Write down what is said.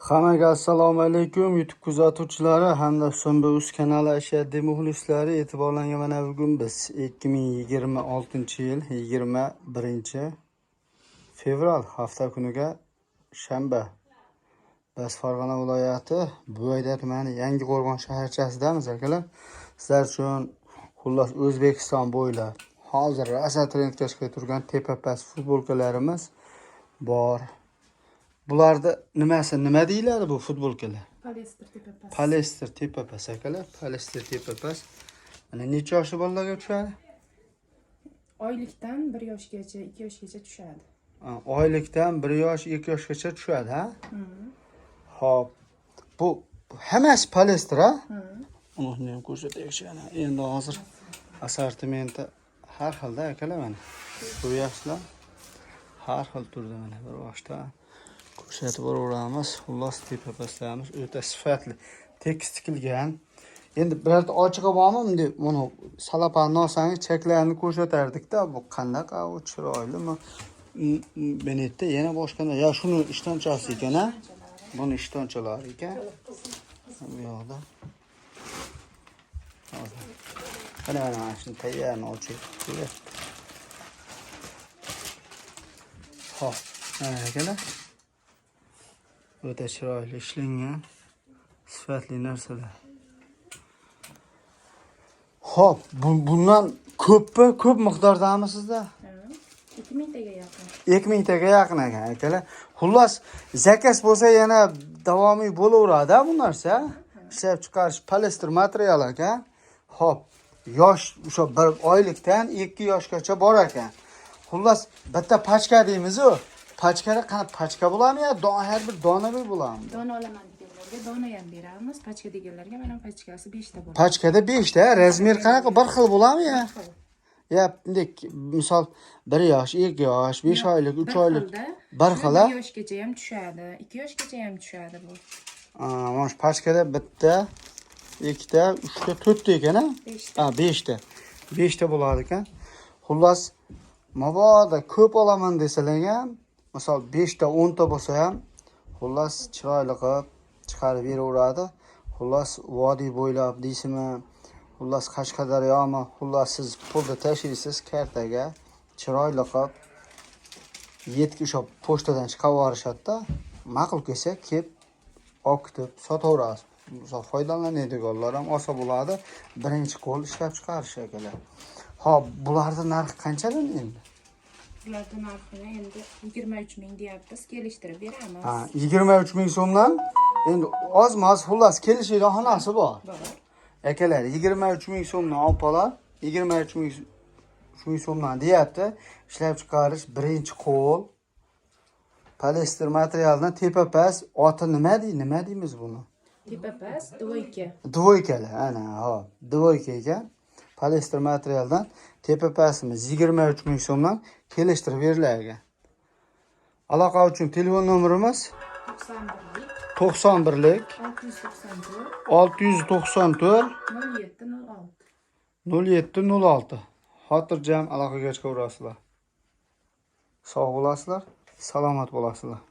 Hammaga assalomu alaykum YouTube kuzatuvchilari hamda Husanbey Uz kanali ashaddiy muxlislari, e'tiborlarga mana bugun biz 2026-yil 21 fevral hafta kuniga shanba. Biz Farg'ona viloyati Buvayda tumani Yangiqo'rg'on shaharchasidamiz akalar. Sizlar uchun xullas O'zbekiston bo'ylab hozir rosa trendga chiqib turgan tepa-past futbolkalarimiz bor. Bularda nimasi, nima deyiladi bu futbolkalar? Polyester tepa past. Polyester tepa past akalar, polyester tepa past. Mana necha yoshli bolalarga tushadi? Oylikdan 1 yoshgacha, 2 yoshgacha tushadi. Ha, oylikdan 1 yosh, 2 yoshgacha tushadi, ha? Xo'p. Bu hammasi polyester, ha? Uni ham ko'rsataylikchi ana. Endi hozir assortimenti har xilda akalar mana. Ko'ryapsizlar? Har xil turda mana bir boshda ko'rsatib boraveramiz. Xullas tepa pastlarimiz o'ta sifatli, tekis tikilgan. Endi birorta ochig'i bormi? Bunday buni salapanni olsangiz cheklarini ko'rsatardik-da, bu qanaqa, u chiroylimi? Benetda yana boshqa, ya shuni ishtonchasi ekan, a? Buni ishtonchalari ekan. Bu yoqda. Hozir. Mana mana shuni tayyorni ochib ko'ryapti. Xo'p, mana akalar. O'ta chiroyli ishlangan, sifatli narsalar. Xo'p, bundan ko'pmi, ko'p miqdordami sizda? Ha. 2000 taga yaqin. 2000 taga yaqin ekan akalar. Xullas, zakaz bo'lsa yana davomiy bo'laveradi bu narsa. Ishlab chiqarish polyester material ekan. Xo'p, yosh o'sha bir oylikdan 2 yoshgacha bor ekan. Xullas, bitta pachka deymiz-u. Pachkada qanaqa pachka bo'ladimi yo har bir dona bir bo'ladimi? Dona olaman deganlarga dona ham beramiz. Pachka deganlarga mana pachkasi 5 ta bo'ladi. Pachkada 5 ta, razmer qanaqa bir xil bo'ladimi ya? Ya bunday misol 1 yosh, 2 yosh, 5 oylik, 3 oylik bir xil, a? 1 yoshgacha ham tushadi, 2 yoshgacha ham tushadi bu. Mana shu pachkada bitta, ikkita, uchta, to'rtta ekan, a? 5 ta. Ha, 5 ta. 5 ta bo'lar ekan. Xullas, mabodo ko'p olaman desalar ham, misol 5 ta, 10 ta bo'lsa ham, xullas chiroyli qilib chiqarib beraveradi. Xullas vodiy bo'ylab deysizmi, xullas Qashqadaryomi, xullas siz pulni tashlaysiz kartaga, chiroyli qilib yetki o'sha pochtadan chiqarib yuborishadi-da. Ma'qul kelsa kelib olib ketib sotaverasiz. Misol foydalanadiganlar ham olsa bo'ladi. Birinchi qo'l ishlab chiqarish akalar. Xo'p, bularni narxi qanchadan endi? Bularning narxini endi 23 ming deyapmiz, kelishtirib beramiz. Ha, 23 ming so'mdan endi oz-moz xullas kelishadigan xonasi bor. Bor. Akalar, 23 ming so'mdan opalar, 23 ming so'mdan deyapti. Ishlab chiqarish birinchi qo'l polyester materialdan tepa past, oti nima deydi, nima deymiz buni? Tepa past, dvoyka. Dvoykalar, ana, hop, dvoyka ekan. Polyester materialdan tepa pastimiz 23 ming so'mdan kelishtirib berilar ekan. Aloqa uchun telefon nomerimiz 91lik 91lik 694 694 0706. 0706. Xotirjam aloqaga chiqaverasizlar. Sog' bo'lasizlar, salomat bo'lasizlar.